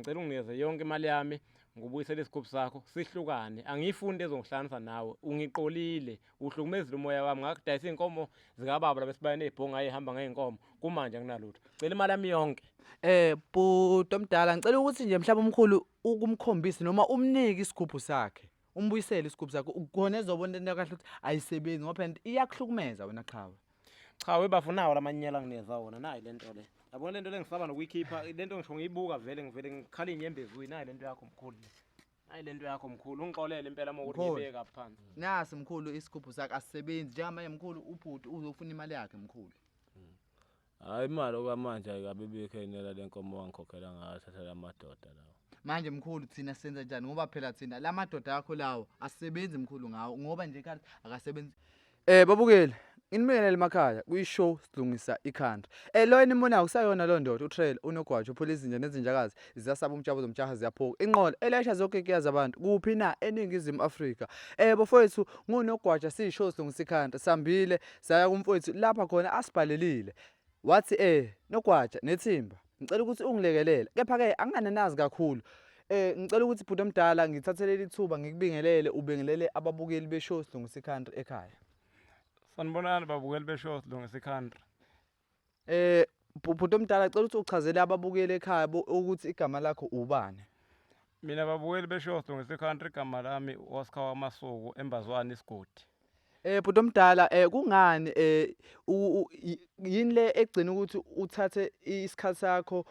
Ngicela unginikeze yonke imali yami, ngikubuyisele isigubhu sakho, sihlukane. Angiyifuni into ezongihlanganisa nawe. Ungiqolile, uhlukumezile umoya wami. Ngakudayisa iy'nkomo zikababa laba esibayeni ey'bhonga ayihamba ngey'nkomo. Kumanje anginalutho. Cela imali yami yonke. Bhuti omdala, ngicela ukuthi nje mhlawumbe umkhulu ukumkhombise noma umnike isigubhu sakhe. Umbuyisele isigubhu sakhe khona ezobona into kahle ukuthi ayisebenzi ngoba phela iyakuhlukumeza wena qhawe. Cha we bafo nawo lamanyela nginikeza wona nayi lento le. Yabona lento le ngisaba nokuyikhipha lento ngisho ngiyibuka vele ngivele ngikhala inyembezi kuyi nayi lento yakho mkhulu. Nayi lento yakho mkhulu ungixolele impela uma ukuthi Mkhulu. ngibeka phansi. Nasi mkhulu isigubhu sakhe asisebenzi njengamanje mkhulu ubhuti uzofuna imali yakhe mkhulu. Hayi imali okwamanje ayikabe bikho enela le nkomo wangikhokhela ngayo thatha la madoda lawo. Manje mkhulu thina senza njani ngoba phela thina la madoda akho lawo asisebenzi mkhulu ngawo ngoba nje ekhaya akasebenzi. Babukeli nginibingelele emakhaya kwi-show silungisa ikhanda. Lo enimbonayo kusayona lo ndoda uTrail unogwajo uphula izinja nezinjakazi ziyasaba umjabo zomjaha ziyaphuka inqola elayisha zonke inkiya zabantu kuphi na eNingizimu Afrika. Bafowethu ngunogwaja siyi-show silungisa ikhanda sambile saya kumfowethu lapha khona asibhalelile wathi Nogwaja nethimba ngicela ukuthi ungilekelele kepha ke anginananazi kakhulu. Ngicela ukuthi bhuti omdala ngithathe leli thuba ngikubingelele ubingelele ababukeli beshow silungisa i-country ekhaya. Sanibonani babukeli beshow silungisa i-country. Bhuti omdala cela ukuthi uchazele ababukeli ekhaya ukuthi igama lakho ubani. Mina babukeli beshow silungisa i-country igama lami Oscar Wamasuku eMbazwane isigodi. Bhuti omdala kungani yini le egcina ukuthi uthathe isikhathi sakho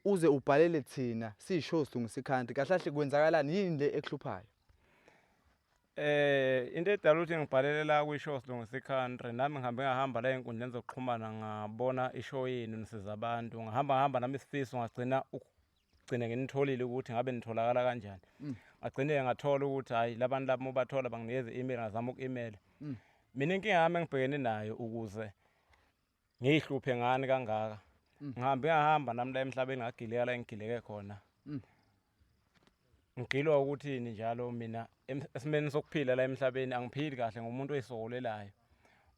uze ubhalele thina siyishow silungisa i-country kahle kahle kwenzakalani yini le ekuhluphayo? Into edala ukuthi ngibhalele la kwi-show silungisa i-country nami ngihambe ngahamba la ey'nkundleni zokuxhumana ngabona ishow yenu nisiza abantu ngahamba ngahamba nami isifiso ngagcina ukugcine nginitholile ukuthi ngabe nitholakala kanjani. Ngagcine ngathola ukuthi hhayi labantu laba uma ubathola banginikeza i-email ngazama uku-email. Mina inkinga yami engibhekene nayo ukuze ngiyihluphe ngani kangaka. Ngihambe ngahamba nami la emhlabeni ngagileka la engigileke khona. Ngigilwa ukuthini njalo mina esimeni sokuphila la emhlabeni angiphili kahle ngumuntu oyisokolelayo.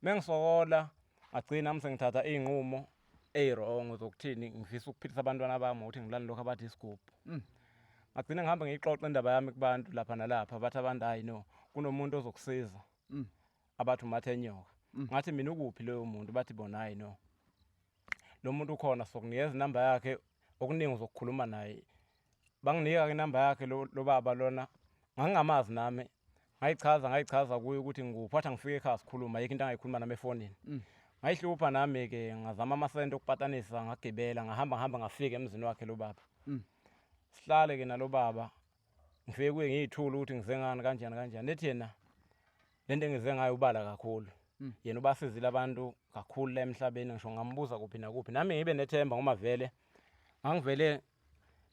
Mengisokola ngagcina nami sengithatha iy'nqumo ey'wrong zokuthini ngifisa ukuphilisa abantwana bami ngokuthi ngilale lokhu abathi isigubhu. Ngagcina ngihambe ngiyixoxa indaba yami kubantu lapha nalapha bathi abantu hayi no kunomuntu ozokusiza. Abathi uMathenyoka. Ngathi mina ukuphi loyo muntu bathi bona hayi no. Lo muntu ukhona sokunikeza inamba yakhe okuningi uzokukhuluma naye. Banginika ke inamba yakhe lo baba lona ngangingamazi nami. Ngayichaza kuye ukuthi ngikuphi wathi angifike ekhaya sikhuluma ayikho into angayikhuluma nami efonini. Ngayihlupha nami ke ngazama amasenti okupatanisa ngagibela ngahamba ngahamba ngafika emzini wakhe lo baba. Sihlale ke nalo baba ngifike kuye ngiyithula ukuthi ngize ngani kanjani kanjani ethi yena lento engize ngayo ubala kakhulu. Yena ubasizile abantu kakhulu la emhlabeni ngisho ngambuza kuphi nakuphi nami ngibe nethemba ngoba vele ngangivele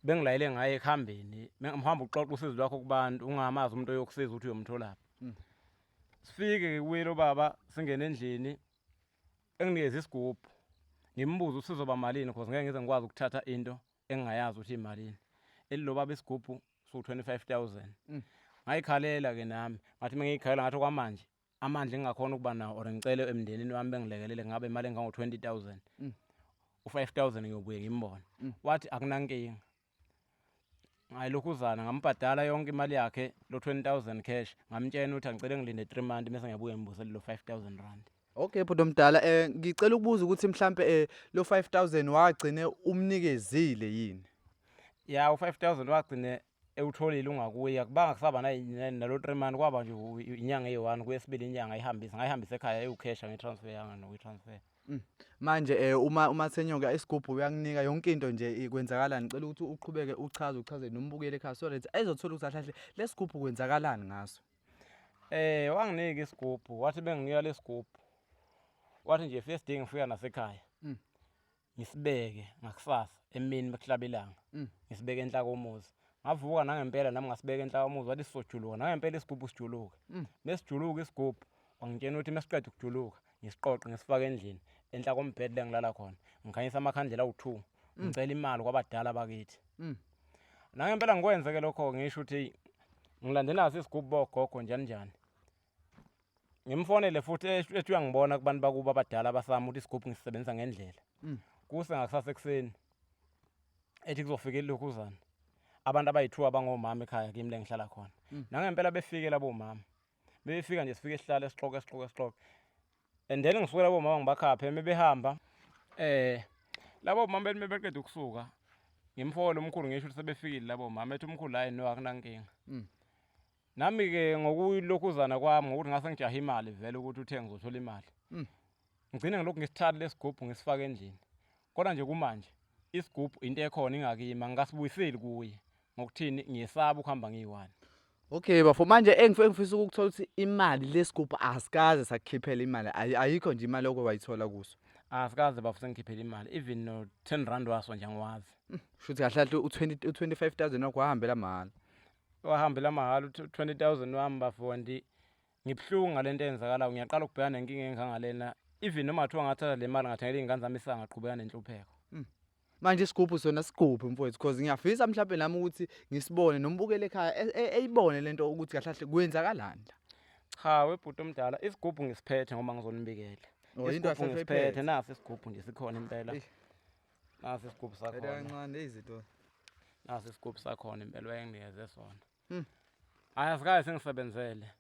bengilayele ngaye ekuhambeni ngihamba uxoxa usizo lwakho kubantu ungamazi umuntu oyokusiza ukuthi uyomtholaphi. Sifike ke kuye lo baba singene endlini enginikeze isigubhu ngimbuze usizo bamalini because ngeke ngize ngikwazi ukuthatha into engingayazi ukuthi imalini. Elilo baba isigubhu su 25,000. Ngayikhalela ke nami ngathi mengiyikhalela ngathi okwamanje amandla engingakhona ukuba nawo or ngicele emndenini wami bengilekelele ngabe imali engango 20,000. U5000 ngiyobuye ngimbone. Wathi akunankinga. Ngayilokhuzana ngambhadala yonke imali yakhe lo 20,000 cash ngamtshela ukuthi angicele ngilinde 3 months bese ngiyabuya ngibusele lo 5000 rand. Okay bhuti omdala ngicela ukubuza ukuthi mhlambe lo 5000 wagcine umnikezile yini? Ya u5000 wagcine ewutholile ungakuye akubanga kusaba nalo 3 months kwaba nje inyanga eyi1 kuyesibili inyanga ayihambisa ngayihambisa ekhaya eyokhesha ngetransfer yanga nokuyitransfer. Manje uma uMathenyoka isigubhu uyakunika yonke into nje kwenzakalani ngicela ukuthi uqhubeke uchaze nombukeli ekhaya so that ezothola ukuthi kahle kahle lesigubhu kwenzakalani ngaso. Wanginika isigubhu wathi benginika lesigubhu wathi nje first day ngifika nasekhaya. Ngisibeke ngakusasa emini bekuhlaba ilanga. Ngisibeke enhla komuzi. Ngavuka nangempela nami ngasibeka enhla komuzi wathi sisojuluka nangempela isigubhu sijuluka. Mesijuluka isigubhu wangitshela ukuthi mesiqeda ukujuluka ngisiqoqe ngisifake endlini enhla kombhede la ngilala khona. Ngikhanyisa amakhandlela awu2 ngicela imali kwabadala bakithi. Nangempela ngikwenze ke lokho ngisho ukuthi ngilande naso isigubhu bogogo njani njani. Ngimfonele futhi ethi uyangibona kubantu bakubo abadala abasami ukuthi isigubhu ngisisebenzisa ngendlela. Kuse ngakusasa ekuseni ethi kuzofika ilokhuzana. Abantu abayi-2 abangomama ekhaya kimi le ngihlala khona. Nangempela befike labo mama. Befika nje sifike sihlale sixoxe sixoxe sixoxe. And then ngisuke labo mama ngibakhaphe mebehamba labo mama bethi mebeqeda ukusuka ngimfole umkhulu ngisho ukuthi sebefikile labo mama, ethi umkhulu hayi no akunankinga. Nami ke ngokuyilokhuzana kwami ngokuthi ngase ngijahe imali vele ukuthi uthe ngizothola imali. Ngigcine ngilokhu ngisithatha lesigubhu ngisifake endlini. Kodwa nje kumanje isigubhu into ekhona ingakimi angasibuyiseli kuye ngokuthini ngiyesaba ukuhamba ngiyi-one. Okay bafo, manje engifisa ukuthola ukuthi imali lesigubhu asikaze sakukhiphela imali, ayikho nje imali okwe wayithola kuso. Asikaze bafo sengikhiphela imali, even no 10 rand waso nje angiwazi. Shuthi kahle kahle u20 u25000 wakho wahambela mahhala. Wahambela mahhala u20000 wami bafo, and ngibuhlungu ngalento eyenzakalayo. Ngiyaqala ukubhekana nenkinga engangalena, even noma kuthiwa ngathatha le mali ngathengela iy'ngane zami isanga ngaqhubeka nenhlupheko. Manje isigubhu sona sigubhu mfowethu, because ngiyafisa mhlawumbe nami ukuthi ngisibone nombukele ekhaya eyibone lento ukuthi kahle kahle kwenzakalani la. Cha webhuti omdala, isigubhu ngisiphethe ngoba ngizonibikela. Oh, into Isigubhu kahle kahle ngisiphethe, uyiphethe. Nasi isigubhu nje sikhona impela. Eish. Nasi isigubhu Phela sakhona. kancane izinto. Nasi isigubhu sakhona impela wayenginikeze sona. Hayi asikaze sengisebenzele.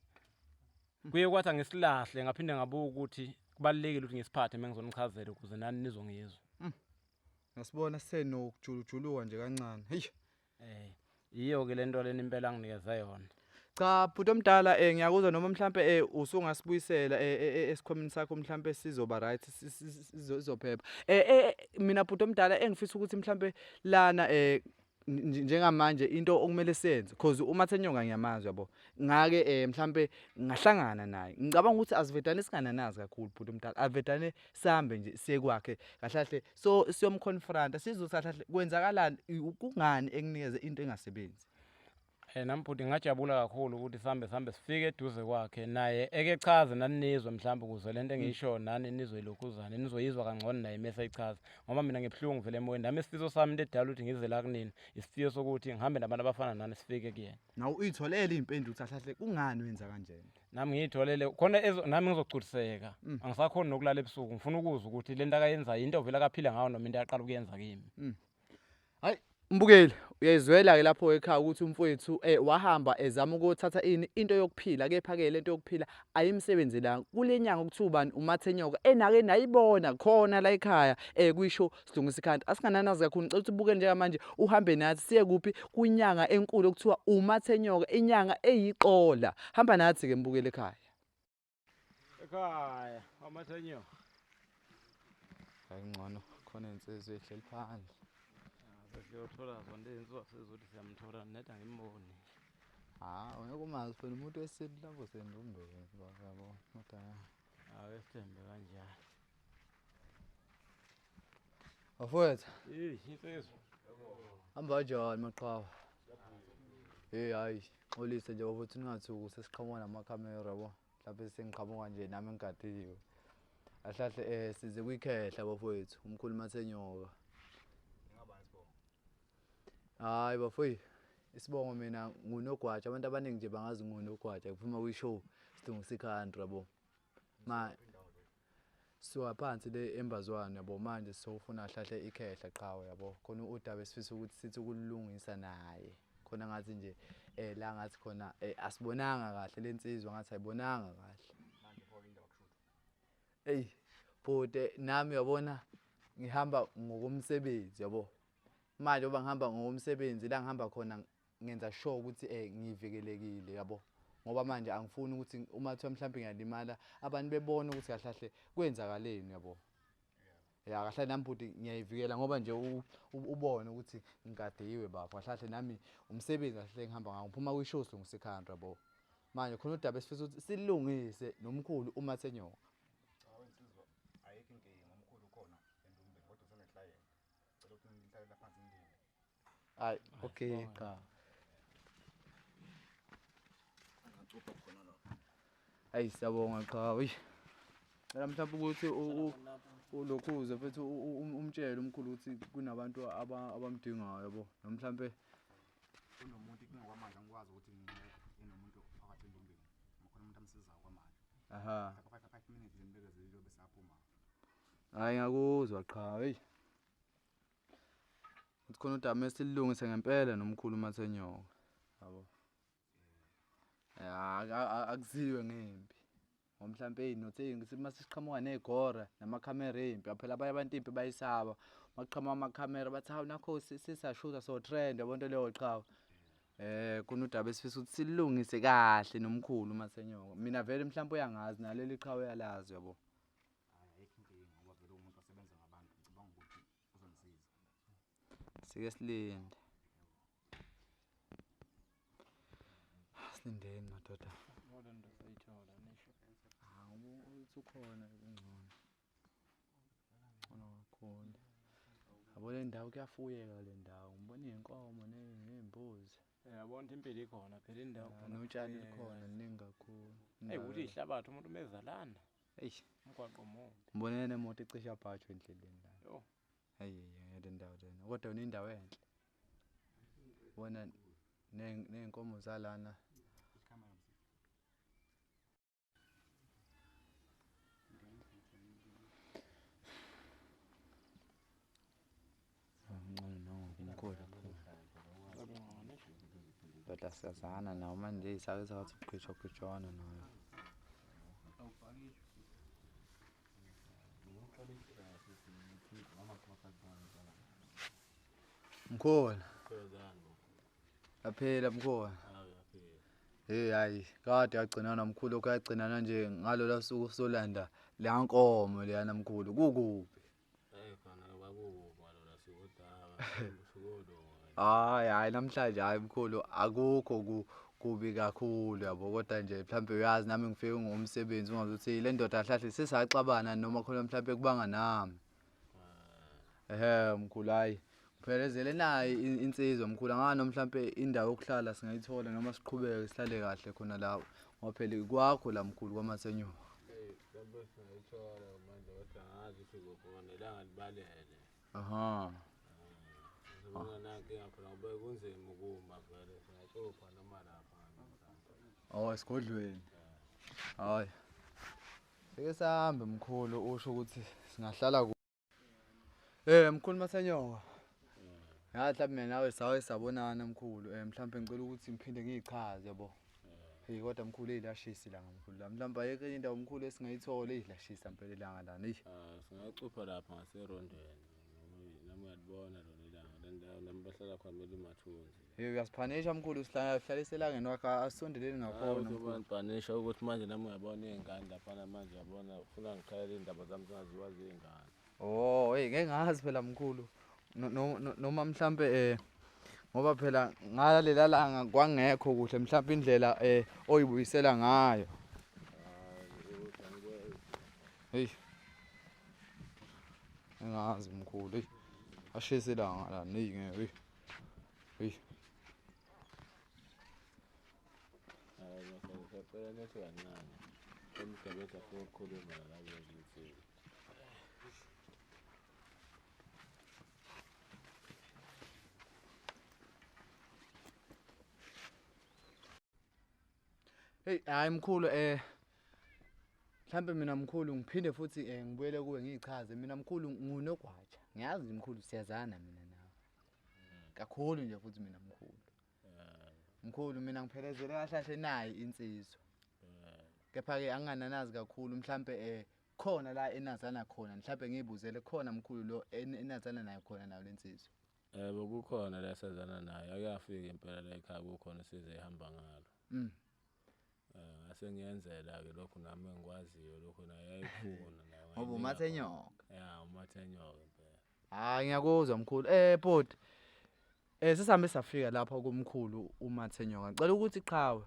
Kuye kwathi angisilahle ngaphinde ngabuka ukuthi kubalulekile ukuthi ngisiphathe uma ngizonichazela ukuze nani nizongizwa. Ngasibona senokujulujuluka nje kancane. Hey. Iyo ke lento lena impela anginikeze yona. Cha bhuti omdala, ngiyakuzwa noma mhlambe usungasibuyisela esikhwameni sakho mhlambe sizoba right, sizophepha. Mina bhuti omdala engifisa ukuthi mhlambe lana njengamanje into okumele siyenze, because uMathenyoka ngiyamazi yabo. Ngake mhlambe ngahlangana naye. Ngicabanga ukuthi asivedane singananazi kakhulu bhuti omdala. Avedane sihambe nje siye kwakhe kahle kahle, so siyomconfronta sizothi kahle kahle kwenzakalani, kungani ekunikeze into engasebenzi. Nami bhuti ngingajabula kakhulu ukuthi sihambe sihambe sifike eduze kwakhe naye eke chaze nani nizwe mhlawumbe ukuze lento engiyisho nani nizwe ilokhuzane nizoyizwa kangcono naye mese eyichaza, ngoba mina ngibuhlungu vele emoyeni. Nami isifiso sami into edala ukuthi ngize la kunini isifiso sokuthi ngihambe nabantu abafana nani sifike kuyena. Nawe uyitholele iy'mpendulo ukuthi kahle kahle kungani wenza kanjena? Nami ngiyitholele khona nami ngizogculiseka. Angisakhoni nokulala ebusuku, ngifuna ukuzwa ukuthi lento akayenzayo into vele akaphila ngayo noma into aqala ukuyenza kimi. Hayi mbukeli, uyayizwela ke lapho ekhaya ukuthi umfowethu wahamba ezama ukuthatha ini into yokuphila, kepha ke lento yokuphila ayimsebenzelanga. Kule nyanga kuthiwa ubani uMathenyoka enake nayibona khona la ekhaya kwisho Silungisa Ikhanda. Asingananazi kakhulu, ngicela ukuthi ubuke njengamanje uhambe nathi siye kuphi kwinyanga enkulu okuthiwa uMathenyoka, inyanga eyiqola. Hamba nathi ke mbukeli ekhaya. Ekhaya uMathenyoka. Hayi ngcono khona insizwa ehleli phandle. Sesiyothola zonke izinsuku sizothi siyamthola neda ngimboni. Ah, ungeke umazi phela umuntu wesintu lapho sendumbeni yabo kodwa ake sithembe kanjalo. Bafowethu. Eh, insizwa. Hamba kanjani maqhawe? Hey hayi, xolise nje bafowethu ningathuki sesiqhamuka namakhamera yabo. Mhlawumbe sengiqhamuka nje nami ngigadiwe. Kahle kahle size kwikhehla bafowethu, umkhulu Mathenyoka. Hayi bafowethu, isibongo mina nguNogwaja, abantu abaningi nje bangazi nguNogwaja, kuphuma kwi-show Silungisa Ikhanda yabo. Ma suka phansi le embazwane yabo, manje sofuna kahle ikhehla qhawe yabo. Khona udaba esifisa ukuthi sithi ukulungisa naye. Khona ngathi nje la ngathi khona asibonanga kahle lensizwa, ngathi ayibonanga kahle. Ey bhuti nami uyabona ngihamba ngokomsebenzi yabo. Manje ngoba ngihamba ngokomsebenzi la ngihamba khona ngenza sure ukuthi ngivikelekile yabo. Ngoba manje angifuni ukuthi uma kuthiwa mhlawumbe ngiyalimala abantu bebone ukuthi kahle kahle kwenzakaleni yabo. Ya kahle nami bhuti ngiyayivikela ngoba nje ubone ukuthi ngigadiwe bafo. Kahle kahle nami umsebenzi kahle ngihamba ngawo ngiphuma kwi-show Silungisa Ikhanda yabo. Manje khona udaba esifisa ukuthi silungise nomkhulu uMathenyoka. Cha wensizwa ayikho inkinga, umkhulu ukhona endumbeni kodwa usenehlayela. Cela ukuthi nihlale phansi nilinde. Hayi, okay cha. Hayi siyabonga cha. Uyi. Cela mhlawumbe ukuthi ulokhuze mfethu umtshele umkhulu ukuthi kunabantu abamdingayo yabo. Noma mhlambe kunomuntu inkinga kwamanje angikwazi ukuthi nginomuntu phakathi endumbeni. Khona umuntu amsizayo kwamanje. Aha. Mhlawumbe 5 minutes nje nibeke bese aphuma. Hayi ngiyakuzwa cha. Hey. Ukuthi khona udaba esilungise ngempela nomkhulu Mathenyoka. Yabo. Ya akuziwe ngempi. Ngoba mhlampe hey nothi hey ngithi uma siqhamuka negora namakhamera empi phela abanye abantu impi bayisaba. Maqhamuka amakhamera bathi hawu nakho sisashutha so trend yabo into leyo qhawe. Khona udaba esifisa ukuthi silungise kahle nomkhulu Mathenyoka. Mina vele mhlawumbe uyangazi naleli qhawe uyalazi yabo. Hhayi ayikho inkinga ngoba vele umuntu osebenza ngabantu ngicabanga ukuthi uzongisiza. Sike silinde. Silindeni madoda. Ngoba nto sayithola nisho. Ah, ngoba uthi ukhona kungcono. Ngcono kakhulu. Yabo le ndawo kuyafuyeka le ndawo. Ngibona iy'nkomo ney'mbuzi. Yabona ukuthi impilo ikhona phela indawo Ya, khona notshani kufuyeka. lukhona luningi kakhulu. Eyi ukuthi ihlabathi umuntu mezalana. Eish. Umgwaqo mubi. Ngibone nemoto ecishe yabhajwa endleleni la. Yo. Hey le ndawo lena. Kodwa yona indawo enhle. Bona ney'nkomo zalana. Ngcono nonke umkhulu phuma. Ndoda siyazana nawe manje sake sathi ukuqhitshwa qhitshwana nayo. Mkhulu. Yaphela mkhulu. Hey hayi kade yagcinana mkhulu lokho yagcinana nje ngalola suku solanda leya nkomo leyana mkhulu kukuphi? Hey khona kwakukubi ngalola suku kodwa usukolunga. Hayi hayi namhlanje hayi mkhulu akukho kubi kakhulu yabo kodwa nje mhlambe uyazi nami ngifike ngomsebenzi ungazuthi le ndoda hlahle sesaxabana noma khona mhlambe kubanga nami. Ehhe mkhulu hayi ngiphelezele nayi insizwa mkhulu angano mhlambe indawo yokuhlala singayithola noma siqhubeke sihlale kahle khona la ngoba phela kwakho la mkhulu kwaMasenyoka. Hey mhlambe singayithola manje kodwa angazi ukuthi kuphi ngoba nelanga libalele. Aha. Kunankinga phela ngoba kunzima ukuma vele singacupha noma lapha mhlawumbe. Oh esigodlweni. Hayi. Sike sihambe mkhulu usho ukuthi singahlala ku mkhulu Masenyoka. Ya mhlawumbe mina nawe sawe sabonana mkhulu. Mhlawumbe ngicela ukuthi ngiphinde ngiyichaze yabo. Hey kodwa mkhulu eyilashisa ilanga mkhulu la. Mhlawumbe ayikho enye indawo mkhulu esingayithola eyilashisa impela ilanga lana. Eish. Ah singacupha lapha ngaserondweni. Nami uyalibona lona ilanga le ndawo nami bahlala khona kumele imathunzi. Hey uyasiphanisha mkhulu sihlalisa elangeni wakho asondeleni ngakhona mkhulu. Uzobangipanisha ukuthi manje nami uyabona iy'ngane laphana manje uyabona ufuna ngikhayele iy'ndaba zami zingaziwa ziy'ngane. Oh hey ngeke ngazi phela mkhulu. Noma mhlambe ngoba phela ngalela langa kwangekho kuhle mhlambe indlela oyibuyisela ngayo. Hey. Engazi mkhulu hey. Ashise ilanga la hey ngeke. Hey. Hayi ngisacela nithi kancane. Umgabethu afuna ukukhuluma la ngithi. Hey hayi mkhulu mhlambe mina mkhulu ngiphinde futhi ngibuyele kuwe ngiyichaze mina mkhulu ngunogwaja. Ngiyazi mkhulu siyazana mina nawe. Kakhulu nje futhi mina mkhulu. Mkhulu mina ngiphelezele kahle kahle nayi insizwa. Kepha ke angingananazi kakhulu mhlambe khona la enazana khona mhlambe ngiyibuzele khona mkhulu lo enazana naye khona nayo lensizwa. Yebo kukhona la sazana naye akafiki impela la ekhaya kukhona size ehamba ngalo. Ngase ngiyenzela ke lokhu nami engikwaziyo lokhu naye ayifuna naye. Ngoba uMathenyoka. Ya uMathenyoka impela. Hayi ngiyakuzwa mkhulu. Bhuti. Sesihambe safika lapha kumkhulu uMathenyoka. Ngicela ukuthi qhawe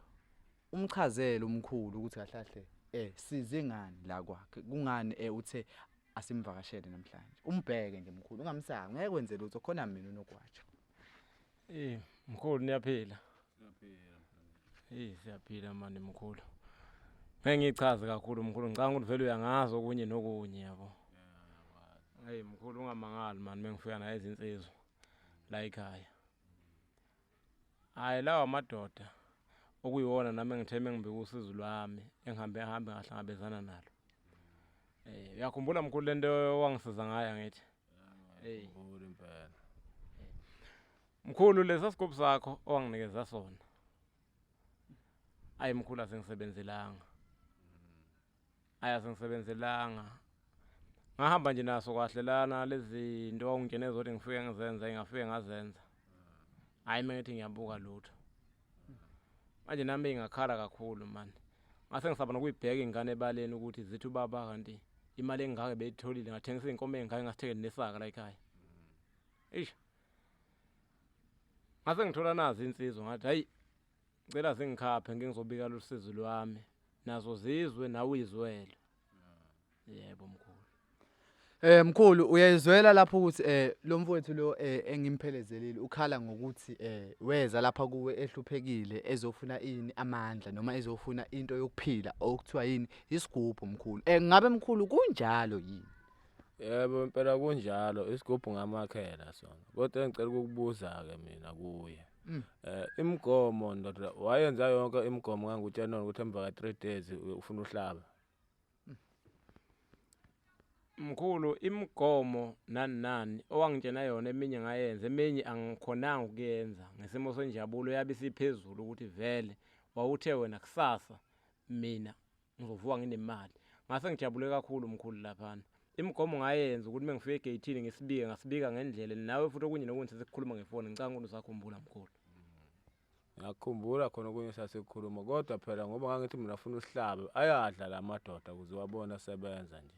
umchazele umkhulu ukuthi kahle kahle size ngani la kwakhe. Kungani uthe asimvakashele namhlanje. Umbheke nje mkhulu ungamsaki ngeke wenze lutho khona mina unogwaja. Mkhulu niyaphila? Siyaphila. Siyaphila manje mkhulu. Ngeke ngichaze kakhulu mkhulu ngicabanga ukuthi vele uyangazi okunye nokunye yabo. Hey mkhulu ungamangali mani mengifika naye izinsizwa la ekhaya. Hayi lawa madoda okuyiwona nami engithe mengibika usizo lwami engihambe hambe ngahlangabezana nalo. Uyakhumbula mkhulu lento wangisiza ngayo ngithi? Ngikhumbula impela. Mkhulu, lesa sigubhu sakho owanginikeza sona, ayi mkhulu, asengisebenzelanga, ayi asengisebenzelanga. Ngahamba nje naso kahle lana, lezi zinto wawungitshene zokuthi ngifike ngizenze, ngafike ngazenza. Hhayi, uma ngithi ngiyabuka, lutho. Manje nami ngakhala kakhulu mani, ngase ngisaba nokuyibheka iy'ngane ebaleni ukuthi zithi ubaba kanti imali engaka beyitholile, ngathengisa iy'nkomo ey'ngaka, ngasithengele nesaka la ekhaya. Eish, ngase ngithola nazi insizwa, ngathi hayi, ngicela zingikhaphe ngike ngizobika lusizi lwami nazo zizwe nawe uyizwele. Yebo mkhulu. Mkhulu, uyayizwela lapho ukuthi lo mfowethu lo engimphelezelile ukhala ngokuthi weza lapha kuwe ehluphekile, ezofuna ini, amandla noma ezofuna into yokuphila okuthiwa yini, isigubhu mkhulu. Ngabe mkhulu kunjalo yini? Yebo, impela kunjalo, isigubhu ngamakhela sona. Kodwa engicela ukukubuza-ke mina kuye. Imigomo ndoda, wayenza yonke imigomo ngangikutshela ukuthi emva ka-3 days ufuna uhlaba. Mkhulu, imigomo nani nani owangitshena yona, eminye ngayenza, eminye angikhonanga ukuyenza ngesimo senjabulo yabe isiphezulu, ukuthi vele wawuthe wena kusasa mina ngizovuka nginemali. Ngase ngijabule kakhulu mkhulu laphana. Imigomo ngayenza ukuthi uma ngifika egeyithini ngisibike, ngasibika ngendlela nawe futhi, okunye nokunye sesikhuluma ngefoni. Ngicabanga ukuthi usakhumbula mkhulu. Ngiyakhumbula khona okunye sasikukhuluma, kodwa phela ngoba ngangithi mina funa usihlabe, ayadla la madoda ukuze wabona asebenza nje.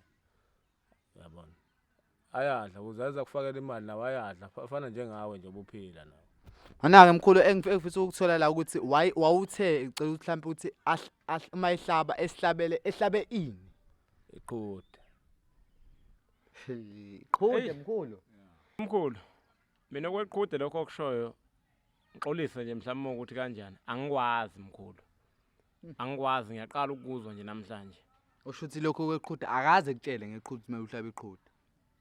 Uyabona? Ayadla ukuze aza kufakela imali, nawo ayadla, afana njengawe nje obuphila nawe. Mana-ke mkhulu, engifisa ukuthola la ukuthi why wawuthe ucela ukuthi mhlawumbe ukuthi uma ehlaba esihlabele, ehlabe ini? Iqhude. Qhude. Hey. Mkhulu. Mkhulu, mina okweqhude lokho okushoyo, ngixolise nje mhlawumbe ukuthi kanjani, angikwazi mkhulu, angikwazi, ngiyaqala ukuzwa nje namhlanje. Usho ukuthi lokho kweqhude akaze kutshele ngeqhude, uma uhlaba iqhude?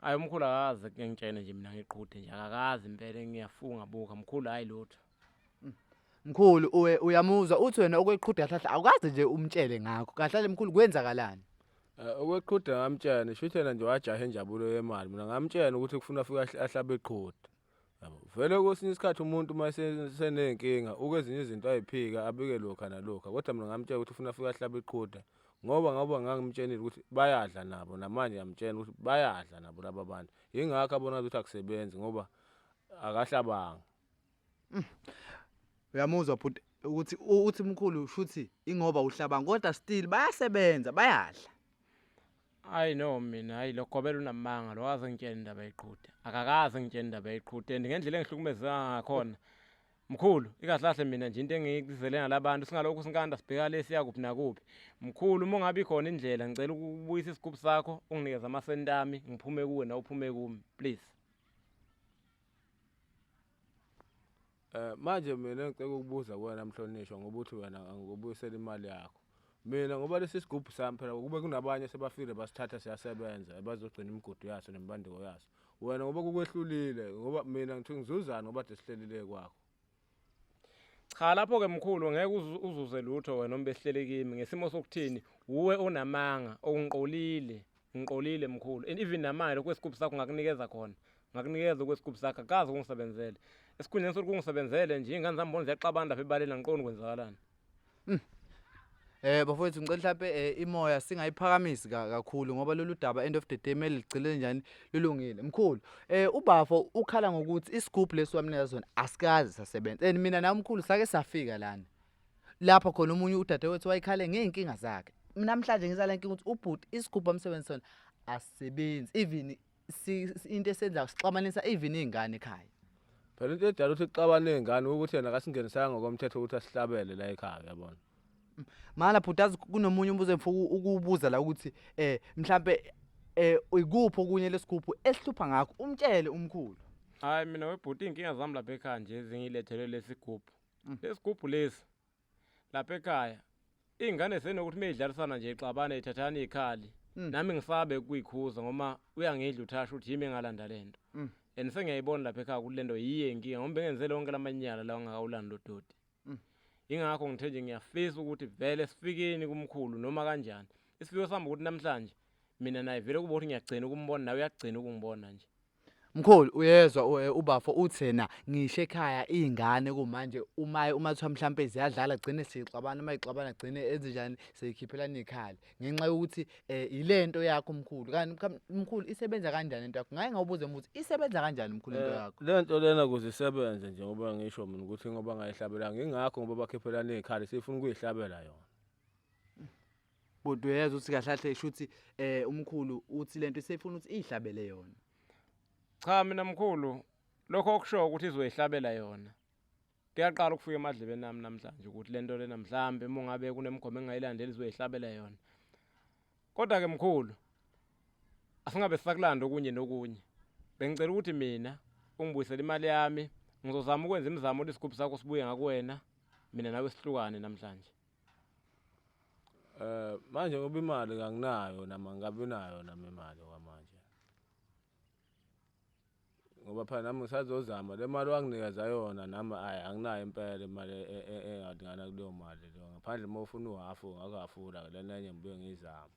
Hayi umkhulu, akaze ngitshene nje mina ngeqhude nje, akakazi impela, ngiyafunga, buka mkhulu, hayi lutho. Mkhulu, uwe uyamuzwa uthi wena okweqhude kahle kahle awukaze nje umtshele ngakho. Kahle kahle mkhulu, kwenzakalani? Okweqhude ngamtshela, shuthi yena nje wajaha injabulo yemali. Mina ngamtshela ukuthi kufuna afike ahlabe iqhude. Yabo. Vele kwesinye isikhathi umuntu uma eseney'nkinga ukwezinye izinto ayiphika abike lokha nalokha. Kodwa mina ngamtshela ukuthi ufuna afike ahlabe iqhude. Ngoba ngangimtshenile ukuthi bayadla nabo, namanje ngiyamtshela ukuthi bayadla nabo laba bantu. Yingakho abona ukuthi akusebenzi ngoba akahlabanga. Uyamuzwa bhuti ukuthi uthi mkhulu shuthi ingoba uhlabanga, kodwa still bayasebenza, bayadla. Hayi no, mina hayi, lo gobela unamanga lo, akaze ngitshele indaba yeqhude, akakaze ngitshele indaba yeqhude. And ngendlela engihlukumezeka ngakhona mkhulu, ikahle kahle mina nje into engiyikuzele ngalabantu, singalokhu sinkanda sibheka le siya kuphi nakuphi. Mkhulu, uma ungabe ikhona indlela, ngicela ukubuyisa isigubhu sakho, unginikeze amasenti ami, ngiphume kuwe nawe uphume kumi, please. Manje mina ngicela ukubuza kuwena mhlonishwa, ngoba uthi wena angikubuyisela imali yakho. Mina ngoba lesi sigubhu sami phela, kube kunabanye sebafile basithatha siyasebenza, bazogcina imigudu yaso nemibandeko yaso. Wena ngoba kukwehlulile, ngoba mina ngithi ngizuzani ngoba kade sihlelile kwakho. Cha, lapho-ke mkhulu ngeke uzuze lutho wena uma besihlele kimi, ngesimo sokuthini, wuwe onamanga, okungiqolile, ngiqolile mkhulu. And even namanje lokhu kwesigubhu sakho ngakunikeza khona, ngakunikeza okwesigubhu sakho, akaze kungisebenzele. Esikhundleni sokuthi kungisebenzele nje, iy'ngane zami bona ziyaxabana lapha ebaleni, angiqondi kwenzakalani. Bafowethu, ngicela mhlambe imoya singayiphakamisi kakhulu ngoba lolu daba, end of the day, kumele ligcine njani lilungile. Mkhulu, ubafo ukhala ngokuthi isigubhu lesi wamnika sona asikaze sasebenza. And mina nawe mkhulu sake safika lana. Lapha khona omunye udadewethu wayekhale ngey'nkinga zakhe. Namhlanje ngizala inkinga ukuthi ubhuti isigubhu amsebenzisa sona asisebenzi. Even into esenza sixabanisa even iy'ngane ekhaya. Phela into edala ukuthi kuxabane iy'ngane ukuthi yena akasingenisanga ngokomthetho ukuthi asihlabele la ekhaya, uyabona. Mala bhuti, azi kunomunye umbuzo engifuna ukuwubuza la ukuthi mhlambe ikuphi okunye lesigubhu esihlupha ngakho, umtshele umkhulu. Hayi mina webhuti, iy'nkinga zami lapha ekhaya nje ezingilethele lesi gubhu. Lesi gubhu lesi lapha ekhaya, iy'ngane zenokuthi uma y'dlalisana nje ixabane, y'thathana iy'khali. Nami ngisabe ukuyikhuza ngoba uyangidla uthasha ukuthi yimi engalanda lento. And sengiyayibona lapha ekhaya ukuthi lento yiyo inkinga, ngoba bengenze lonke lamanyala lawa ngakawulandi lo doti. Ingakho ngithe nje ngiyafisa ukuthi vele sifikeni kumkhulu noma kanjani. Isifiko sami ukuthi namhlanje mina naye vele kube ukuthi ngiyagcina ukumbona, nawe uyagcina ukungibona nje. Mkhulu uyezwa ubafo uthena ngisho ekhaya izingane kumanje uma uma kuthiwa mhlampe ziyadlala gcine sixabana uma ixabana gcine enzenjani seyikhiphelana ikhali ngenxa yokuthi eh ilento yakho mkhulu kanti mkhulu isebenza kanjani into yakho ngake ngawubuza ukuthi isebenza kanjani mkhulu into yakho Lento lena kuze isebenze njengoba ngisho mina ukuthi ngoba ngayihlabelanga ingakho ngoba bakhiphelana izikhali sifuna ukuyihlabela yona. Bhuti uyezwa ukuthi kahle kahle shuthi eh umkhulu uthi lento isefuna ukuthi iyihlabele yona. Cha mina mkhulu lokho okushoyo ukuthi izoyihlabela yona. Kuyaqala ukufika emadlebeni ami namhlanje ukuthi lento lena mhlambe uma ngabe kunemigomo engayilandeli izoyihlabela yona. Kodwa ke mkhulu asingabe sisakulanda okunye nokunye. Bengicela ukuthi mina ungibuyisele imali yami ngizozama ukwenza imizamo ukuthi isigubhu sakho sibuye ngakuwena mina nawe sihlukane namhlanje. Eh manje ngoba imali kanginayo nami angikabi nayo nami imali kwamanje. Ngoba phela nami ngisazozama le mali wanginikeza yona nami ayi anginayo impela imali engalingana kuleyo mali leyo. Ngaphandle uma ufuna uhafu ngakuhafula lena enye ngibuye ngiyizame.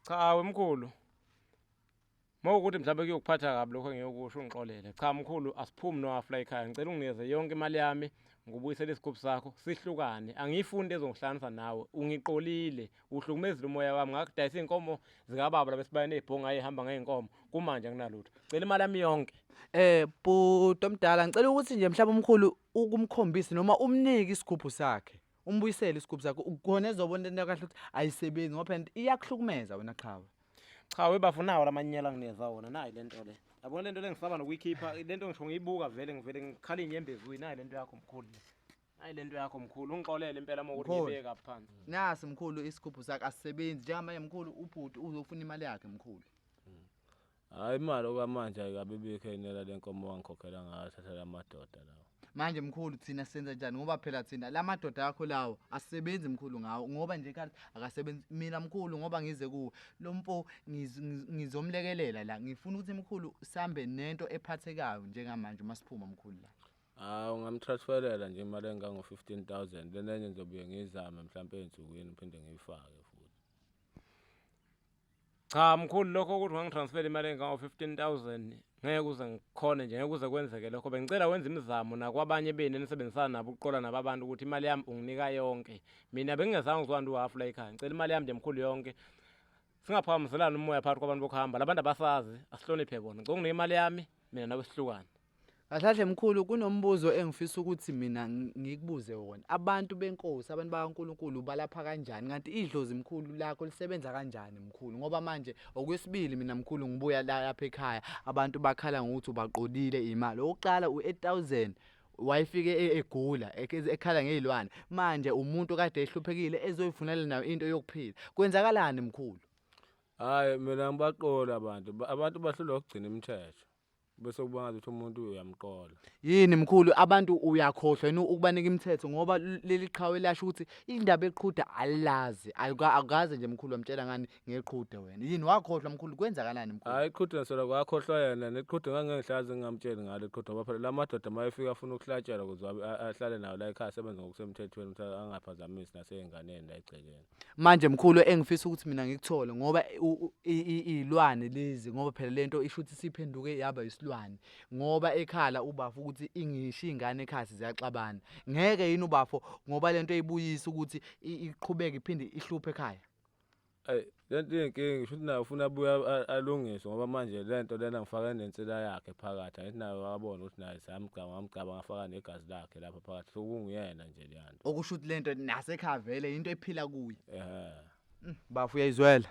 Cha wemkhulu. Mawukuthi mhlawumbe kuyokuphatha kabi lokho engiyokusho ungixolele. Cha mkhulu asiphumi nohafu la ekhaya. Ngicela unginikeze yonke imali yami ngikubuyisele isigubhu sakho sihlukane. Angiyifuni into ezongihlanganisa nawe. Ungiqolile, uhlukumezile umoya wami ngakudayisa iy'nkomo zikababa laba esibayeni ey'bhonga ayihamba ngey'nkomo. Kumanje anginalutho. Cela imali yami yonke. Eh bhuti omdala ngicela ukuthi nje mhlawumbe umkhulu ukumkhombise noma umnike isigubhu sakhe. Umbuyisele isigubhu sakhe khona ezobona into kahle ukuthi ayisebenzi ngoba phela iyakuhlukumeza wena qhawe. Cha webafo nawo lamanyela anginikeza wona nayi lento le. Yabona lento le ngisaba nokuyikhipha lento ngisho ngiyibuka vele ngivele ngikhala inyembezi uyi nayi lento yakho mkhulu. Nayi lento yakho mkhulu ungixolele impela uma ukuthi Mkhulu. ngibeke phansi. Nasi mkhulu isigubhu sakhe asisebenzi njengamanje mkhulu ubhuti uzofuna imali yakhe mkhulu. Hhayi imali okwamanje ayikabi bikho enela le nkomo wangikhokhela ngayo thatha la madoda lawa. Manje mkhulu thina senza njani ngoba phela thina la madoda akho lawo asisebenzi mkhulu ngawo ngoba nje kanti akasebenzi mina mkhulu ngoba ngize kuwe lo mfo ngizomlekelela la ngifuna ukuthi mkhulu sambe nento ephathekayo njengamanje uma siphuma mkhulu la. Hayi ungamtransferela nje imali engango-15 000 lena enye ngizobuye ngiyizame mhlampe ey'nsukwini ngiphinde ngiyifake futhi. Cha mkhulu lokho ukuthi ungangitransfera imali engango-15 000 ngeke uze ngikhone nje ngeke kuze kwenzeke lokho. Bengicela wenze imizamo nakwabanye benu enisebenzisana nabo ukuqola nabo abantu ukuthi imali yami unginika yonke. Mina bengingezange ngizowanda uhafu la ekhaya. Ngicela imali yami nje mkhulu yonke. Singaphakamiselani umoya phakathi kwabantu bokuhamba. Labantu abasazi asihloniphe bona. Ngicela unginike imali yami mina nawe sihlukane. Kahle kahle mkhulu kunombuzo engifisa ukuthi mina ngikubuze wona. Abantu benkosi, abantu bakaNkulunkulu balapha kanjani? Kanti idlozi mkhulu lakho lisebenza kanjani mkhulu? Ngoba manje okwesibili mina mkhulu ngibuya la lapha ekhaya abantu bakhala ngokuthi ubaqolile imali. Okokuqala u-8000 wayefike egula ekhala ngey'lwane. Manje umuntu kade ehluphekile ezoyifunela nayo into yokuphila. Kwenzakalani mkhulu? Hhayi mina ngibaqola abantu, abantu bahlulwa ukugcina imithetho. Bese kuba ngazuthi umuntu uyamqola. Yini mkhulu abantu uyakhohlwa yini ukubanika imithetho ngoba leli qhawe lasho ukuthi indaba eqhude alilazi akukaze nje mkhulu wamtshela ngani ngeqhude wena yini wakhohlwa mkhulu kwenzakalani mkhulu? Hhayi iqhude ngisolo kwakhohlwa yena neqhude ngangingihlazi ngingamtsheli ngalo iqhude ngoba phela la madoda uma efika afuna ukuhlatshelwa ukuze ahlale nawo la ekhaya asebenze ngokusemthethweni ukuthi angaphazamisi nasey'nganeni la egcekeni. Manje mkhulu engifisa ukuthi mina ngikuthole ngoba iy'lwane lezi ngoba phela lento isho ukuthi siphenduke yaba isilwane ngoba ekhala ubafo ukuthi ingisho iy'ngane ekhaya ziyaxabana ngeke yini ubafo ngoba lento eyibuyisa ukuthi iqhubeke iphinde ihluphe ekhaya. Ayi lento iyinkinga ngisho ukuthi naye ufuna abuye alungiswe ngoba manje lento lena ngifake nensila yakhe phakathi angithi naye wabona ukuthi naye samgcaba ngamgcaba ngafaka negazi lakhe lapha phakathi sokunguyena nje leya nto. Okusho ukuthi lento nasekhaya vele into ephila kuye. Ehhe. Bafo uyayizwela.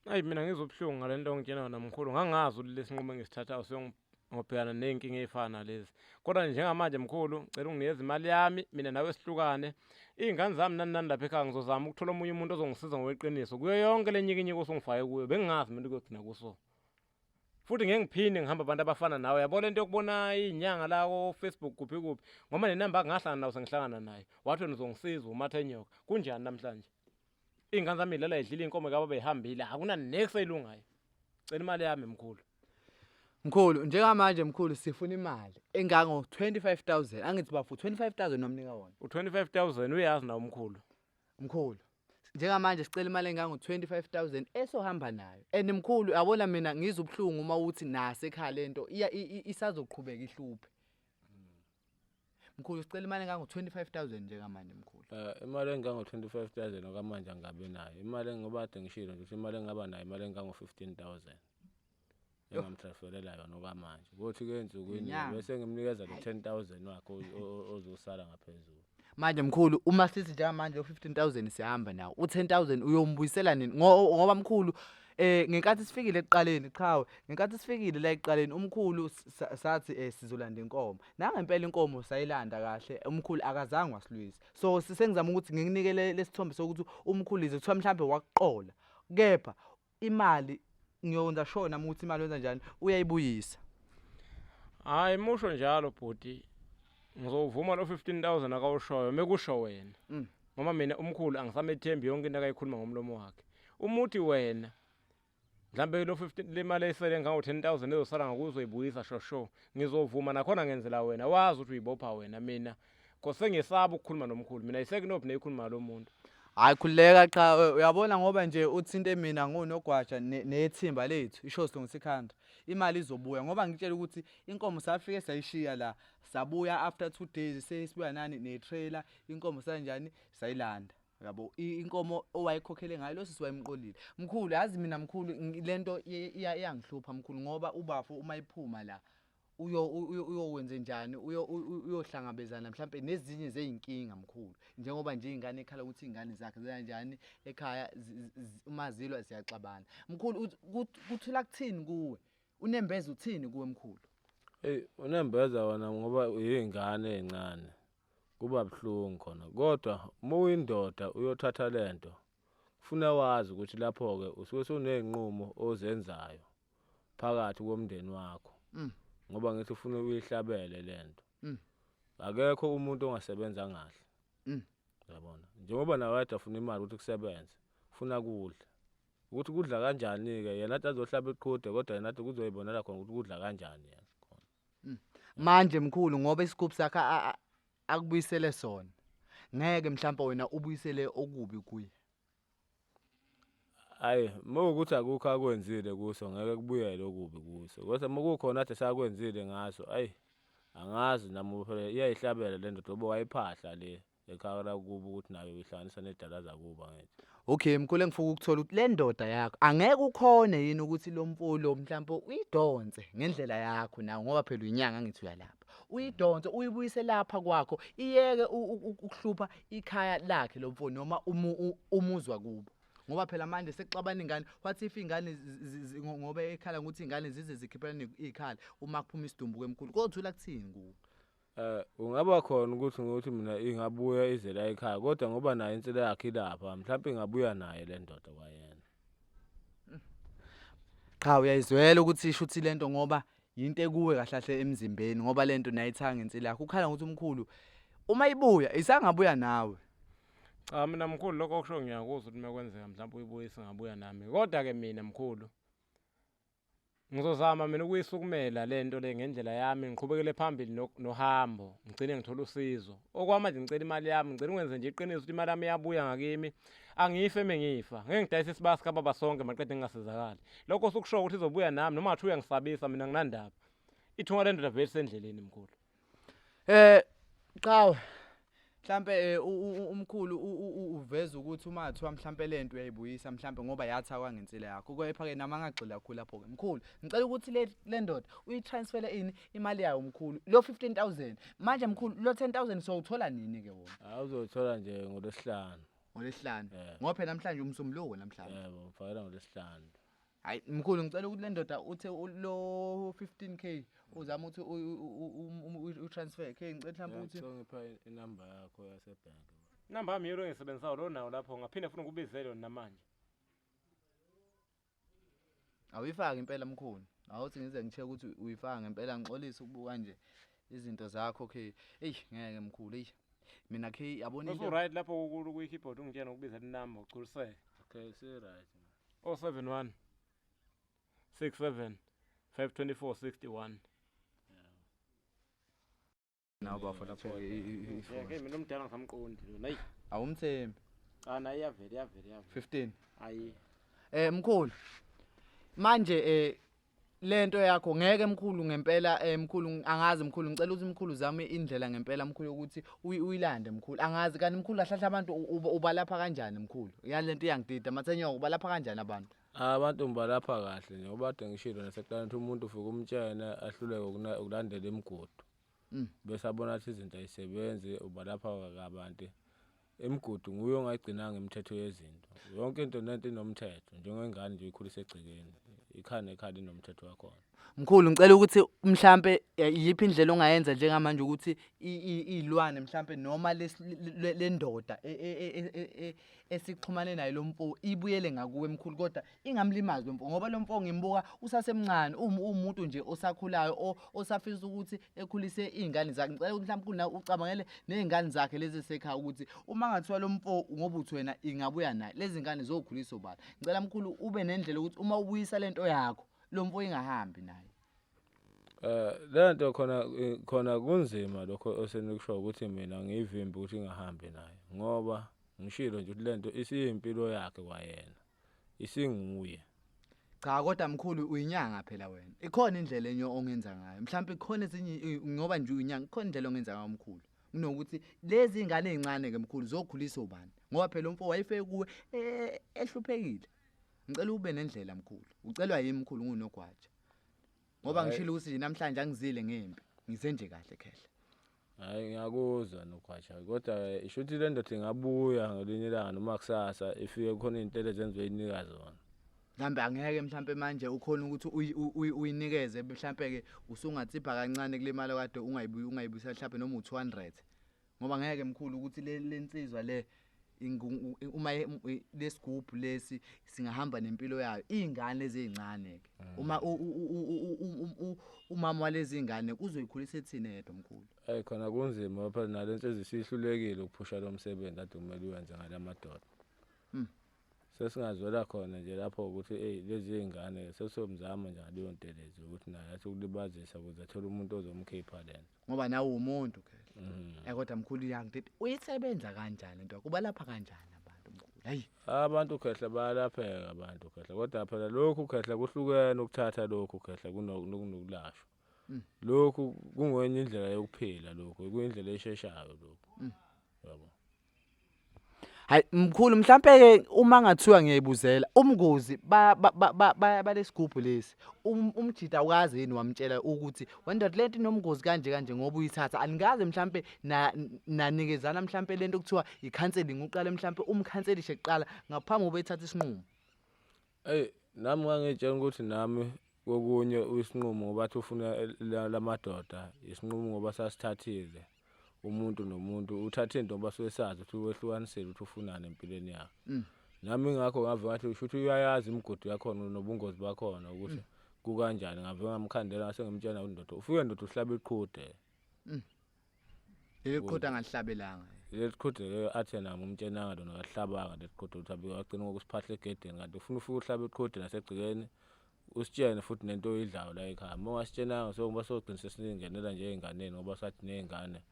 Ayi mina ngizwa ubuhlungu ngale nto ongitshela yona mkhulu. Ngangazi ukuthi lesi sinqumo engisithathayo siyongibhekana ney'nkinga ey'fana nalezi. Kodwa njengamanje mkhulu ngicela unginikeze imali yami mina nawe sihlukane. Iy'ngane zami nani nani lapha ekhaya ngizozama ukuthola omunye umuntu ozongisiza ngokweqiniso. Kuyo yonke le nyikinyiki osungifake kuyo bengingazi mina kuyogcina kuso. Futhi ngeke ngiphinde ngihambe abantu abafana nawe. Yabo lento yokubona iy'nyanga la ko-Facebook kuphi kuphi. Ngoba nenamba ngahlangana nawo sengihlangana nayo. Wathi wena uzongisiza umathe nyoka. Kunjani namhlanje? Iy'ngane zami y'lala y'dlile iy'nkomo kababa y'hambile. Akuna nex eyilungayo. Cela imali yami mkhulu. Mkhulu njengamanje mkhulu sifuna imali engango 25000 angithi bafo 25000 nomnika wona. U-25 000 uyazi nawo mkhulu. Mkhulu. Njengamanje sicela imali engango-25,000 esohamba nayo. And mkhulu yabona mina ngizwa ubuhlungu uma uthi nasekhaya lento iya isazoqhubeka ihluphe. Mkhulu sicela imali engango-25,000 njengamanje mkhulu. Imali engango-25,000 okwamanje angabi nayo. Imali ngoba kade ngishilo nje ukuthi imali engingaba nayo imali engango-15,000. Yoh. Engamtransferela yona okwamanje. Kothi ke ensukwini Ngenyanga. bese ngimnikeza lo 10,000 wakhe ozosala ngaphezulu. Manje mkhulu uma sithi njengamanje u-15000 siyahamba nawo u-10000 uyombuyisela nini ngoba mkhulu ngenkathi sifikile ekuqaleni qhawe ngenkathi sifikile la ekuqaleni umkhulu sathi sizolanda inkomo nangempela inkomo sayilanda kahle umkhulu akazange wasilwisa so sengizama ukuthi ngikunike lesithombe sokuthi umkhulu ize kuthiwa mhlambe wakuqola kepha imali ngiyokwenza sure nami ukuthi imali wenza njani uyayibuyisa. Hayi musho njalo bhuti. Ngizowuvuma lo 15000 akawushoyo mekusho wena. Ngoba mina umkhulu angisamethembi yonke into akayikhuluma ngomlomo wakhe. Umuthi wena mhlambe lo 15 le mali esele ngawo 10000 ezosala ngakuzoyibuyisa shosho. Ngizovuma nakhona ngenzela wena wazi ukuthi uyibopha wena mina. Kose ngiyesaba ukukhuluma nomkhulu mina isekunophi neyikhuluma lo muntu. Hayi khululeka cha uyabona ngoba nje uthinte mina ngunogwaja nethimba lethu isho silungisa ikhanda imali izobuya ngoba ngitshela ukuthi inkomo safike sayishiya la sabuya after 2 days sesibuya nani ne-trailer inkomo sanjani sayilanda yabo inkomo owayikhokhele ngayo lo sisi wayemqolile mkhulu yazi mina mkhulu lento iyangihlupha mkhulu ngoba ubafo uma iphuma la uyowenze njani uyohlangabezana mhlampe nezinye zeyinkinga mkhulu njengoba nje ingane ekhala ukuthi ingane zakhe zikanjani ekhaya uma zilwa ziyaxabana mkhulu kuthula kuthini kuwe unembeza uthini kuwe mkhulu? Hey unembeza wona ngoba uyingane encane kuba buhlungu khona kodwa uma uyindoda uyothatha lento kufuna wazi ukuthi lapho ke usuke usuneyinqumo ozenzayo phakathi komndeni wakho ngoba ngithi ufuna uyihlabele lento akekho umuntu ongasebenza ngahle yabona njengoba nawe kade afuna imali ukuthi kusebenze ufuna kudla ukuthi kudla kanjani ke yena athi azohlaba iqhude kodwa yena athi kuzoyibonela khona ukuthi kudla kanjani yena khona. Manje mkhulu ngoba isigubhu sakhe akubuyisele sona ngeke mhlawumbe wena ubuyisele okubi kuye. Hayi mawukuthi akukho akwenzile kuso ngeke kubuyele okubi kuso kodwa makukhona ade sakwenzile ngaso ayi angazi nami phela iyayihlabela le ndoda ngoba wayiphahla le ekhaya lakubo ukuthi nayo uyihlanganisa nedala zakubo ngithi. Okay mkhulu engifuna ukuthola ukuthi le ndoda yakho angeke ukhone yini ukuthi lo mfulo mhlawumbe uyidonse ngendlela yakho nawe ngoba phela uyinyanga ngithi uyalapha uyidonse uyibuyise lapha kwakho iyeke ukuhlupha ikhaya lakhe lo mfo noma umuzwa kubo ngoba phela manje sekuxabana ingane what if ingane ngoba ekhala ukuthi ingane zize zikhiphelane ikhala uma kuphuma isidumbu kwemkhulu kothula kuthini kuwe? Ungaba khona ukuthi ngokuthi mina ingabuya ize la ekhaya kodwa ngoba naye insila yakhe ilapha mhlawumbe ingabuya naye le ndoda kwayena. Cha uyayizwela ukuthi isho ukuthi lento ngoba yinto ekuwe kahle kahle emzimbeni ngoba lento naye ithanga insila yakho ukhala ngokuthi umkhulu uma ibuya isangabuya nawe. Cha mina mkhulu lokho okusho ngiyakuzwa ukuthi mekwenzeka mhlawumbe uyibuyise ngabuya nami kodwa ke mina mkhulu ngizozama mina ukuyisukumela lento le ngendlela yami ngiqhubekele phambili nohambo ngigcine ngithola usizo. Okwamanje ngicela imali yami ngicela ungenze nje iqiniso ukuthi imali yami iyabuya ngakimi angife mengifa ngeke ngidayise isibasi kababa sonke maqede ngingasizakali. Lokho sukusho ukuthi izobuya nami noma ngathi uyangisabisa mina nginandaba. Ithunga lendoda vele sendleleni mkhulu. Qhawe mhlambe umkhulu uveza ukuthi uma kuthiwa mhlambe lento uyayibuyisa mhlambe ngoba yathakwa ngensila yakho kepha ke nama ngagxila kakhulu lapho ke mkhulu ngicela ukuthi le ndoda uyitransfere ini imali yayo mkhulu lo 15000 manje mkhulu lo 10000 sowuthola nini ke wona? Awuzothola nje ngolwesihlanu. Ngolwesihlanu ngoba phela namhlanje umsombuluko namhlanje. Yebo ngifakela ngolwesihlanu. Hayi mkhulu ngicela ukuthi le ndoda uthe lo 15k uzama ukuthi u-transfer k ngicela mhlawumbe ukuthi ngipha inamba yakho yasebhenki. Inamba yami yilo engisebenzisayo lo nawo lapho ngaphinde futhi ngikubizele yona namanje. Awuyifaki impela mkhulu. Awuthi ngize ngicheck ukuthi uyifaka ngempela ngixolise ukubuka nje izinto zakho okay. Ey ngeke mkhulu ey. Mina ke yabona into. Right lapho kuyi keyboard ungitshena ukubizela inamba ugculiseke. Okay si right. 071 67 524 61. Nawo bafo lapho ifoni. Mina umdala ngisamqondi lona. Hayi. Awumthembi. Cha nayo iyavela iyavela iyavela. 15. Ayi. Mkhulu. Manje lento yakho ngeke mkhulu ngempela mkhulu angazi mkhulu ngicela ukuthi mkhulu uzame indlela ngempela mkhulu ukuthi uyilande mkhulu angazi kanti mkhulu kahle abantu ubalapha kanjani mkhulu yalento iyangidida mathenyoka ubalapha kanjani abantu. Abantu ngibalapha kahle nje ngoba kade ngishilo nasekuqaleni ukuthi umuntu ufike umtshene ahluleke ukulandela imigudu. Bese abona ukuthi izinto ayisebenzi ubalapha kabanti. Imigudu nguye ongayigcinanga imithetho yezinto. Yonke into nento inomthetho njengengane nje uyikhulisa egcekeni. Ikhaya nekhaya linomthetho wakhona. Mkhulu ngicela ukuthi mhlambe iyiphi indlela ongayenza njengamanje ukuthi iy'lwane mhlambe noma le ndoda esixhumane naye lo mfo ibuyele ngakuwe mkhulu kodwa ingamlimazi lo mfo ngoba lo mfo ngimbuka usasemncane uwumuntu nje osakhulayo osafisa ukuthi ekhulise iy'ngane zakhe. Ngicela ukuthi mhlawumbe mkhulu nawe ucabangele ney'ngane zakhe lezi ezisekhaya ukuthi uma ngathiwa lo mfo ngoba uthi wena ingabuya naye lezi ngane zokhuliswa ubani. Ngicela mkhulu ube nendlela ukuthi uma ubuyisa lento yakho lo mfo ingahambi naye. Lento khona khona kunzima lokho osenikusho ukuthi mina ngiyivimbe ukuthi ingahambi naye ngoba ngishilo nje ukuthi lento isiyimpilo yakhe kwayena isinguye. Cha kodwa mkhulu uyinyanga phela wena. Ikhona indlela enye ongenza ngayo. Mhlawumbe ikhona ezinye ngoba nje uyinyanga ikhona indlela ongenza ngayo mkhulu. Kunokuthi lezi ingane ezincane ke mkhulu zokhuliswa ubani? Ngoba phela umfo wayefike kuwe ehluphekile. Ngicela ube nendlela mkhulu. Ucelwa yimi mkhulu ngunogwaja. Ngoba ngishilo ukuthi nje namhlanje angizile ngempi. Ngize nje kahle khehla. Hayi ngiyakuzwa nogwaja kodwa isho ukuthi le ndoda ingabuya ngelinye ilanga noma kusasa ifike khona iy'nhlelo ezenziwe inika zona. Mhlambe angeke mhlambe manje ukhona ukuthi uyinikeze mhlambe ke usungatsipha kancane kule mali kade ungayibuyisa mhlambe noma u200. Ngoba ngeke mkhulu ukuthi le nsizwa le uma lesigubhu lesi singahamba nempilo yayo izingane ezincane ke uma umama walezi ngane kuzoyikhulisa ethini yedwa mkhulu. Hey khona kunzima phela nale nsizwa isihlulekile ukuphusha lo msebenzi ade kumele uyenze ngalamadoda. Sesingazwela khona nje lapho ukuthi hey lezi zingane sesomzama nje ngaleyo ntelezi ukuthi naye athi ukulibazisa ukuze athole umuntu ozomkhipha lento. Ngoba nawe umuntu ke. Kodwa mkhulu uyangithi uyisebenza kanjani into yakho? Ubalapha kanjani abantu mkhulu? Hayi. Abantu khehla bayalapheka abantu khehla kodwa phela lokhu khehla kuhlukene ukuthatha lokhu khehla kunokulashwa. Lokhu kungwenye indlela yokuphila lokhu kuyindlela esheshayo lokhu. Yabo. Hayi mkhulu mhlambe ke uma ngathiwa ngiyayibuzela umngozi balesigubhu lesi umjida awukazi yini wamtshela ukuthi wendoda lento inomngozi kanje kanje ngoba uyithatha anikaze mhlambe nanikezana mhlambe lento kuthiwa i-counseling uqale mhlambe umkhanselishe kuqala ngaphambi kokuba ethathe isinqumo. Hey nami ngangitshela ukuthi nami kokunye isinqumo ngoba athi ufuna lamadoda isinqumo ngoba sasithathile umuntu nomuntu uthathe into ngoba suke sazi ukuthi wehlukanisile ukuthi ufunani empilweni yakhe. Nami ngakho ngave ngathi usho ukuthi uyayazi imigudu yakhona nobungozi bakhona ukuthi kukanjani ngave ngamkhandela ngase ngimtshela undoda ufike ndoda uhlaba iqhude. Leli qhude angalihlabelanga. Leli qhude ke athi yena ngumtshenanga lona kahlabanga leli qhude ukuthi abe wagcina ngokusiphahla egedeni kanti ufuna ufike uhlaba iqhude nasegcekeni usitshene futhi nento oyidlayo la ekhaya. Uma ungasitshenanga so ngoba sogcina sesingenela nje ey'nganeni ngoba sathi ney'ngane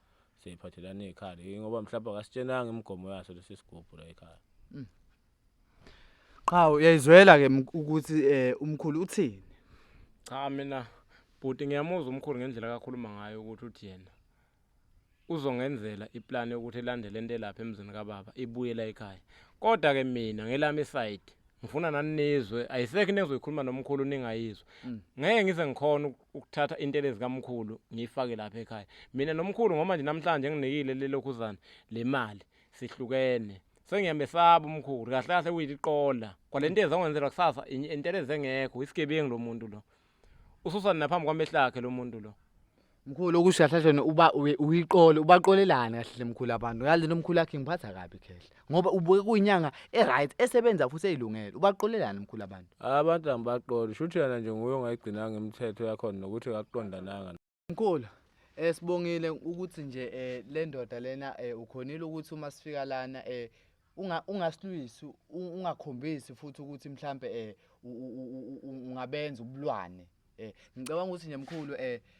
seyiphathelana iy'khali ngoba mhlawumbe akasitshenanga imigomo yaso lesi sigubhu la ekhaya. Qha uyayizwela ke ukuthi umkhulu uthini? Cha mina bhuti ngiyamuzwa umkhulu ngendlela akakhuluma ngayo ukuthi uthi yena uzongenzela iplan yokuthi ilandele into elapha emzini kababa ibuye la ekhaya. Kodwa ke mina ngelami iside ngifuna nani nizwe ayisekho into engizoyikhuluma nomkhulu ningayizwa. Ngeke ngize ngikhona ukuthatha intelezi kamkhulu ngiyifake lapha ekhaya. Mina nomkhulu ngoba nje namhlanje nginikile lelokhuzana le mali sihlukene. Sengiyamesaba umkhulu kahle kahle uyiliqola. Kwalento ezongenzela kusasa intelezi engekho isigebengu lo muntu lo. Ususa naphambi kwamehlo akhe lo muntu lo. Mkhulu okusho kahle kahle uba uyiqole ubaqolelana kahle mkhulu abantu. Yazi lo mkhulu yakhe ngiphatha kabi khehla. Ngoba ubuke kuyinyanga e-right esebenza futhi eyilungele. Ubaqolelana mkhulu abantu. Abantu angibaqoli shuthi yena nje nguye ongayigcinanga imithetho yakhona nokuthi akakuqondananga. Mkhulu sibongile ukuthi nje le ndoda lena ukhonile ukuthi uma sifika lana ungasilwisi ungakhombisi futhi ukuthi mhlambe ungabenza ubulwane. Ngicabanga ukuthi nje mkhulu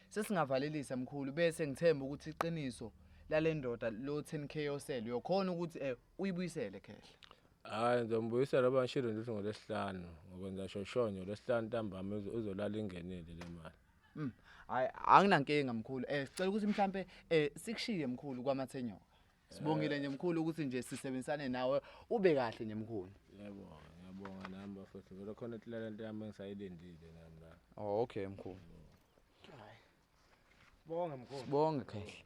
sesingavalelisa mkhulu bese ngithemba ukuthi iqiniso lale ndoda lo 10K osele uyokhona ukuthi uyibuyisele khehla. Hhayi, ngizombuyisela ngoba ngishilo nje ukuthi ngoLwesihlanu ngokwenza shoshonyo ngoLwesihlanu ntambama uzolala ingenile le mali. Hayi, anginankinga mkhulu. Sicela ukuthi mhlambe sikushiye mkhulu kwaMathenyoka. Sibongile nje mkhulu ukuthi nje sisebenzisane nawe ube kahle nje mkhulu. Ngiyabonga, ngiyabonga nami bafethu. Vele khona italente yami engisayilindile nami la. Oh, okay mkhulu. Bonge mkhulu. Sibonge khehle.